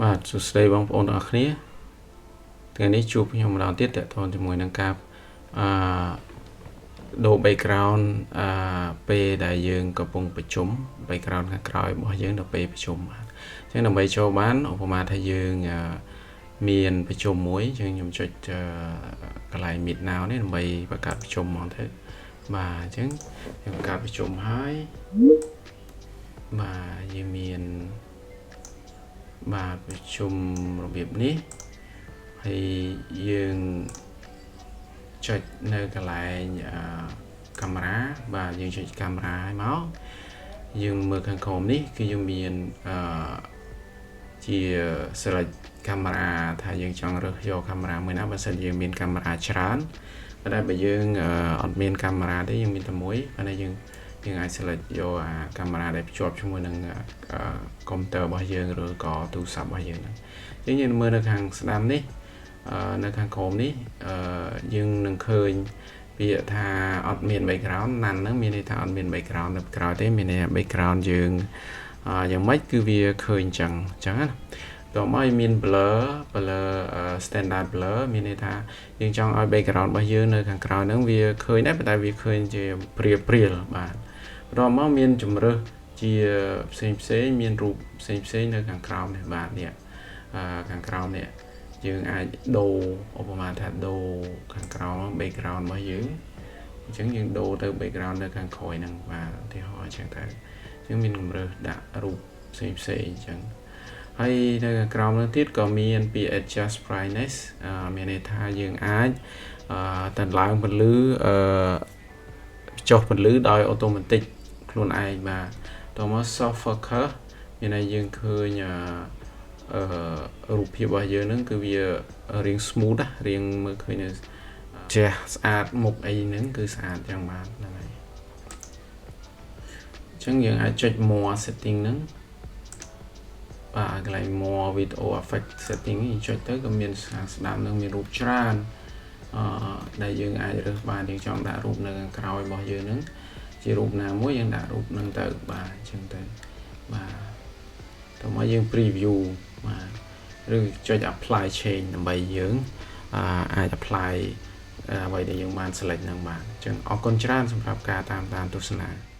បាទសួស្តីបងប្អូនទាំងអស់គ្នាថ្ងៃនេះជួបខ្ញុំម្ដងទៀតតទៅជាមួយនឹងការអឺដូរ background អឺពេលដែលយើងកំពុងប្រជុំ background ខាងក្រោយរបស់យើងដល់ពេលប្រជុំបាទអញ្ចឹងដើម្បីចូលបានឧបមាថាយើងមានប្រជុំមួយអញ្ចឹងខ្ញុំចុចកន្លែង Meet Now នេះដើម្បីបង្កើតប្រជុំហ្មងទៅបាទអញ្ចឹងយើងបង្កើតប្រជុំហើយបាទយើងមានបាទប្រជុំរបៀបនេះហើយយើងចុចនៅកន្លែងកាមេរ៉ាបាទយើងចុចកាមេរ៉ាឲ្យមកយើងមើលខាងក្រោមនេះគឺយើងមានអឺជា select កាមេរ៉ាថាយើងចង់រើសយកកាមេរ៉ាមួយណាបើសិនយើងមានកាមេរ៉ាច្រើនប៉ុន្តែបើយើងអត់មានកាមេរ៉ាទេយើងមានតែមួយប៉ុន្តែយើងយើងអាច select យកអាកាមេរ៉ាដែលភ្ជាប់ជាមួយនឹងកុំព្យូទ័ររបស់យើងឬក៏ទូរស័ព្ទរបស់យើងហ្នឹងអញ្ចឹងយើងមើលនៅខាងស្ដាំនេះនៅខាងក្រោមនេះយើងនឹងឃើញពាក្យថាអត់មាន background none ហ្នឹងមានន័យថាអត់មាន background នៅក្រោយទេមានន័យថា background យើងយ៉ាងម៉េចគឺវាឃើញអញ្ចឹងអញ្ចឹងណាតមកមាន blur standard blur មានន័យថាយើងចង់ឲ្យ background របស់យើងនៅខាងក្រោយហ្នឹងវាឃើញដែរប៉ុន្តែវាឃើញជាព្រាលព្រាលបាទបន្ទាប់មកមានជំរើសជាផ្សេងផ្សេងមានរូបផ្សេងផ្សេងនៅខាងក្រោមនេះបាទនេះខាងក្រោមនេះយើងអាចដូរឧបមាថាដូរខាងក្រោម background របស់យើងអញ្ចឹងយើងដូរទៅ background នៅខាងក្រោយហ្នឹងបាទឧទាហរណ៍អញ្ចឹងទៅអញ្ចឹងមានជំរើសដាក់រូបផ្សេងផ្សេងអញ្ចឹងហើយនៅខាងក្រោមនោះទៀតក៏មានពាក្យ adjust brightness មានន័យថាយើងអាចតឡើងពន្លឺអឺចុះពន្លឺដោយ automatic ខ្លួនឯងបាទតមក soft focus មានន័យយើងឃើញអឺរូបភាពរបស់យើងហ្នឹងគឺវារាង smooth ណារាងមើលឃើញចេះស្អាតមុខអីហ្នឹងគឺស្អាតចឹងបាទហ្នឹងហើយអញ្ចឹងយើងអាចចុច more setting ហ្នឹងបាទកន្លែង more video effect setting នេះចុចទៅក៏មានខាងស្ដាំនឹងមានរូបច្រើនអឺដែលយើងអាចរើសបានយើងចង់ដាក់រូបនៅខាងក្រោយរបស់យើងហ្នឹងជារូបណាមួយយើងដាក់រូបហ្នឹងទៅបាទអញ្ចឹងទៅបាទតមកយើង preview បាទឬចុច apply change ដើម្បីយើងអាច apply អ្វីដែលយើងបាន select ហ្នឹងបាទអញ្ចឹងអរគុណច្រើនសម្រាប់ការតាមដានទស្សនា។